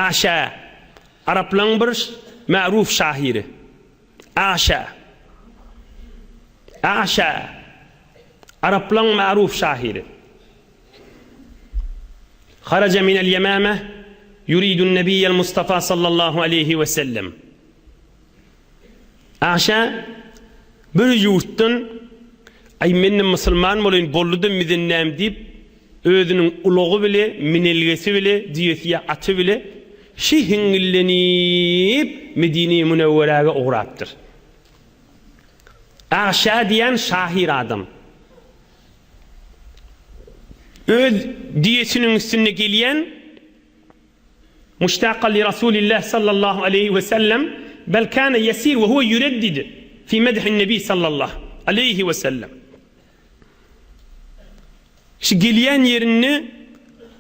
Aşa, araplaň bir ma'ruf şahyry. Aşa. Aşa, araplaň ma'ruf şahyry. Haraja minel ýemame ýuridun nebiýel Mustafa sallallahu aleýhi we sellem. Aşa bir ýurtdan aý mende musulman bolaýyn boldy-da mizenäm diýip özüniň ulagy bile minelgesi bile düýesi ýa aty bile şi hiňňillenip Medine-i Münewweräge ugrapdyr. Aşa diýen şahyr adam. Öz düýesiniň üstünde gelýän Muştakan li Rasulillah sallallahu aleýhi we sellem bel kâne ýesir we huwe ýureddid fi medhin nebi sallallahu aleýhi we sellem. Şu gelýän ýerinde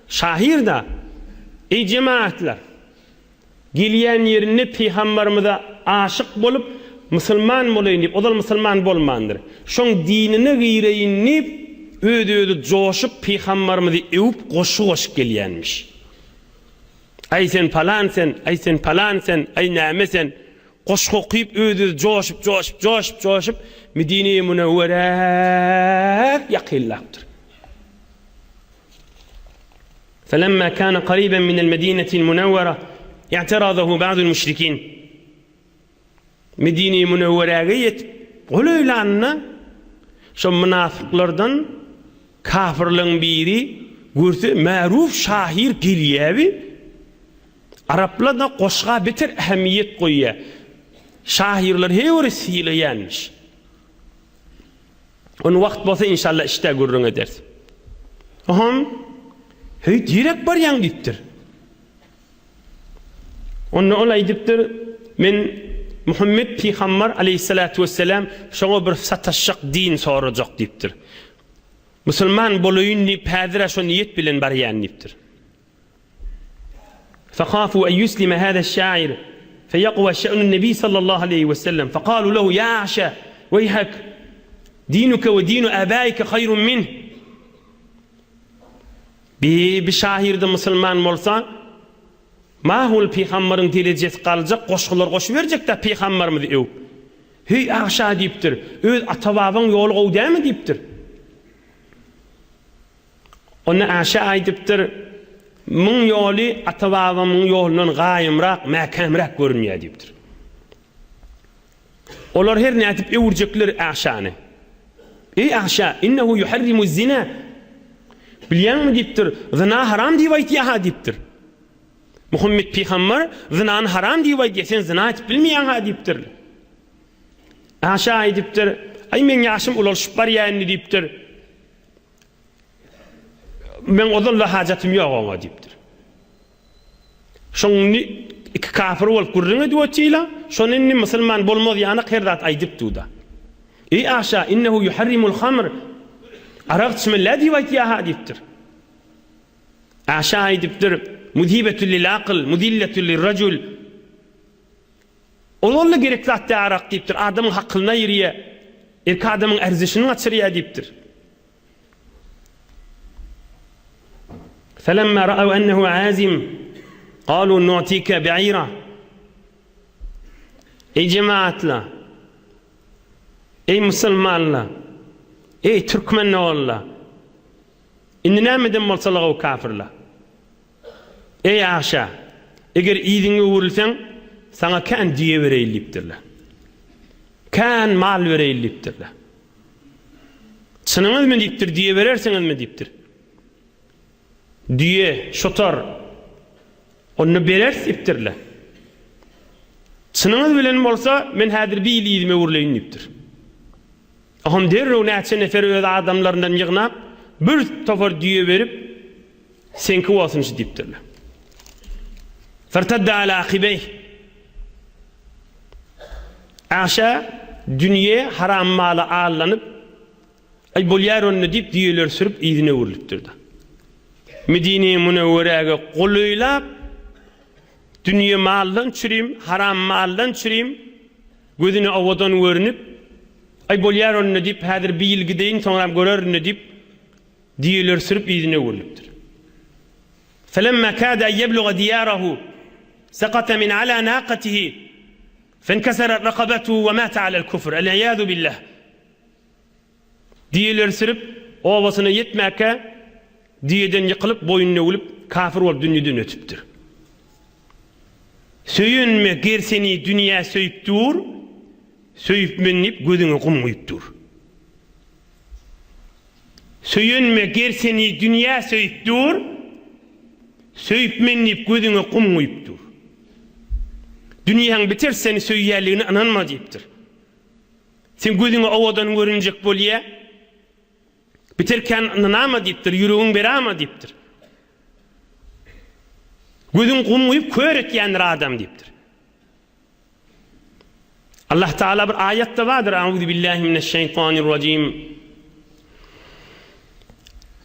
şahyr-da, Eý jemagatlar! Gelýän ýerinde pygambarymyza aşyk bolup, musulman bolaýyn diýip, ozal musulman bolmandyr. Şoň dinine gireýin diýip, öz-özi joşup pygambarymyzy öwüp goşgy goşup gelýänmiş. Aý sen palan sen, aý sen palan sen, aý näme sen. Goşgy okyp öz-özi joşup, joşup, joşup, joşup Medine-i Münewwerä ýakynlapdyr. Felemma kana qariben minel Medinetil Munewwere i'terazahu ba'dul müşrikin. Medine-i Münewweräge ýetip golaýlanda şo mynafyklardan kafirleň biri görse märuf şahyr gelýäbi. Araplar-da goşga beter ähmiýet goýýar. Şahyrlary her biri sylaýanmyş. Ony wagt bolsa inşallah işdä gürrüň ederis. Oham, Heý, direk barýaň diýipdir. Onda ol aýdypdyr, Men Muhammet pygambar aleýhissalatu wesselam şoňa bir sataşjak din sorajak diýipdir. Musulman bolaýyn diýip häzir-ä şo niýet bilen barýan diýipdir. Fekhafu en yuslime hâze şâir feyakwa şe'nun nebi sallallahu aleýhi we sellem fekalu lehu ýa A'şa weýhek dinuke we dinu âbâike haýrun minh Bi bi şahyrda musulman bolsa mahul pygambaryň derejesi galjak goşgular goşuberjekdä pygambarymyzy öwüp. Heý Agşa diýipdir, öz ata-babaň ýoly gowy dälmi diýipdir. Onda Aşa aýdypdyr, Muň ýoly ata-babamyň ýolundan gaýymrak, mäkämräk görünýär diýipdir. Olar her nädip öwürjekler Aşany. Eý Aşa, innehu yuharrimu zina. Bilýäňmi diýipdir, zyna haram diýip aýtýar-ha diýipdir. Muhammet pygamber zynany haram diýip aýdýar, sen zyna edip bilmeýäň-ha diýipdir. Aşa aýdypdyr, Aý meň ýaşym ulalyşyp barýar indi diýipdir. Meň ozal-da hajatym ýok oňa diýipdir. Şoň indi iki kafir bolup gürrüň edip otyla, şony indi musulman bolmaz ýanak her zat aýdyp duda. Eý Aşa, innehu yuharrimul hamr, arak içmeli diýip aýtýa-ha diýipdir. Aşa aýdypdyr, muzibetül lil akyl, muzilletül lirrajul. Ozal-da gerek zat däl arak diýipdir, adamyň hakylyny aýyrýa, erki adamyň erzişini gaçyrýa diýipdir. Felemma ra'aw ennehu azim galu nu'tika bi'ira. Eý jemaatlar! Eý musulmanlar! Eý türkmen doganlar! Indi näme eden bolsalar o kafirler? Eý Aşa! Eger yzyňa öwrülseň, saňa kän düýe bereýin diýipdirler. Kän mal bereýin diýipdirler. Çynyňyzmy diýipdir, düýe berersiňizmi diýipdir. Düýe, şotar, onda bereris diýipdirler. Çynyňyz bilen bolsa, men häzir bir ýyl yzyma öwrüleýin diýipdir. Oňam derrew näçe nefer öz adamlaryndan ýygnap, bir topar düýe berip, Seňki bolsun şu diýipdirler. Fertedde ala akibeýh. Aşa dünýe haram mala allanyp, aý bolýar onda diýip düýeleri sürüp yzyna öwrülipdir-de. Medine-i Münewweräge golaýlap, dünýe maldan çürim, haram maldan çürim, gözüne owadan görünip, aý bolýar onda diýip, häzir bir ýyl gideýin, soňram görerin-de diýip, Düýeleri sürüp yzyna öwrülipdir. Felemma kâde en yebluga diýârahu. Sakata min ala naqatihi fenkeserat rakabatuhu we mate alel kufr. El-iýazu billah. Düýeleri sürüp, obasyna ýetmäkä, düýeden ýykylyp, boýny döwülip, kafir bolup dünýeden ötüpdir. Söýünme, ger seni dünýä söýüp dur, söýüp men diýip gözüňe gum guýup dur. Söýünme, ger seni dünýä söýüp dur, söýüp men diýip gözüňe gum guýup dur. Dünýäň biter seni söýýänligine ynanma diýipdir. Seň gözüňe owadan görünjek bolýa. Biterkän ynanama diýipdir, ýüregiň berama diýipdir. Gözüň gum guýup kör etýändir adam diýipdir. Allah Taala bir aýatda bardyr, Auzu billahi mineşşeýtanirrajim.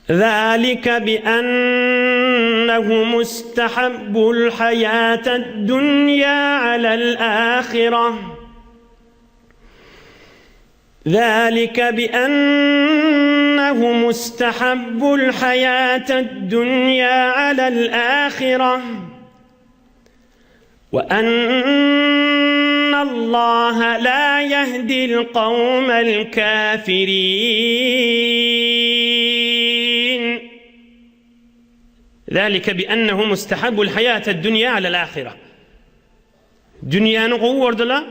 Zalika bi ennehum istahabbul haýatad dunýa alal ahireh. Zalika bi ennehum istahabbul haýatad dunýa alal ahireh we ennallaha la ýehdil kawmel kafirin. Zalika bi ennehum istahabbul haýatad dunýa alal ahireh. Dünýäni gowy gördüler,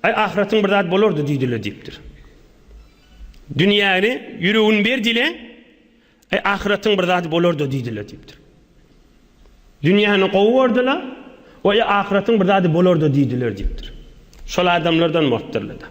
Aý, ahyratyň bir zat bolardy diýdiler diýipdir. Dünýäni ýüregini berdile, Aý, ahyratyň bir zady bolardy diýdiler diýipdir. Dünýäni gowy gördüler, Aý, ahyratyň bir zady bolardy diýdiler diýipdir. Şol adamlardan bolupdyrlar-da.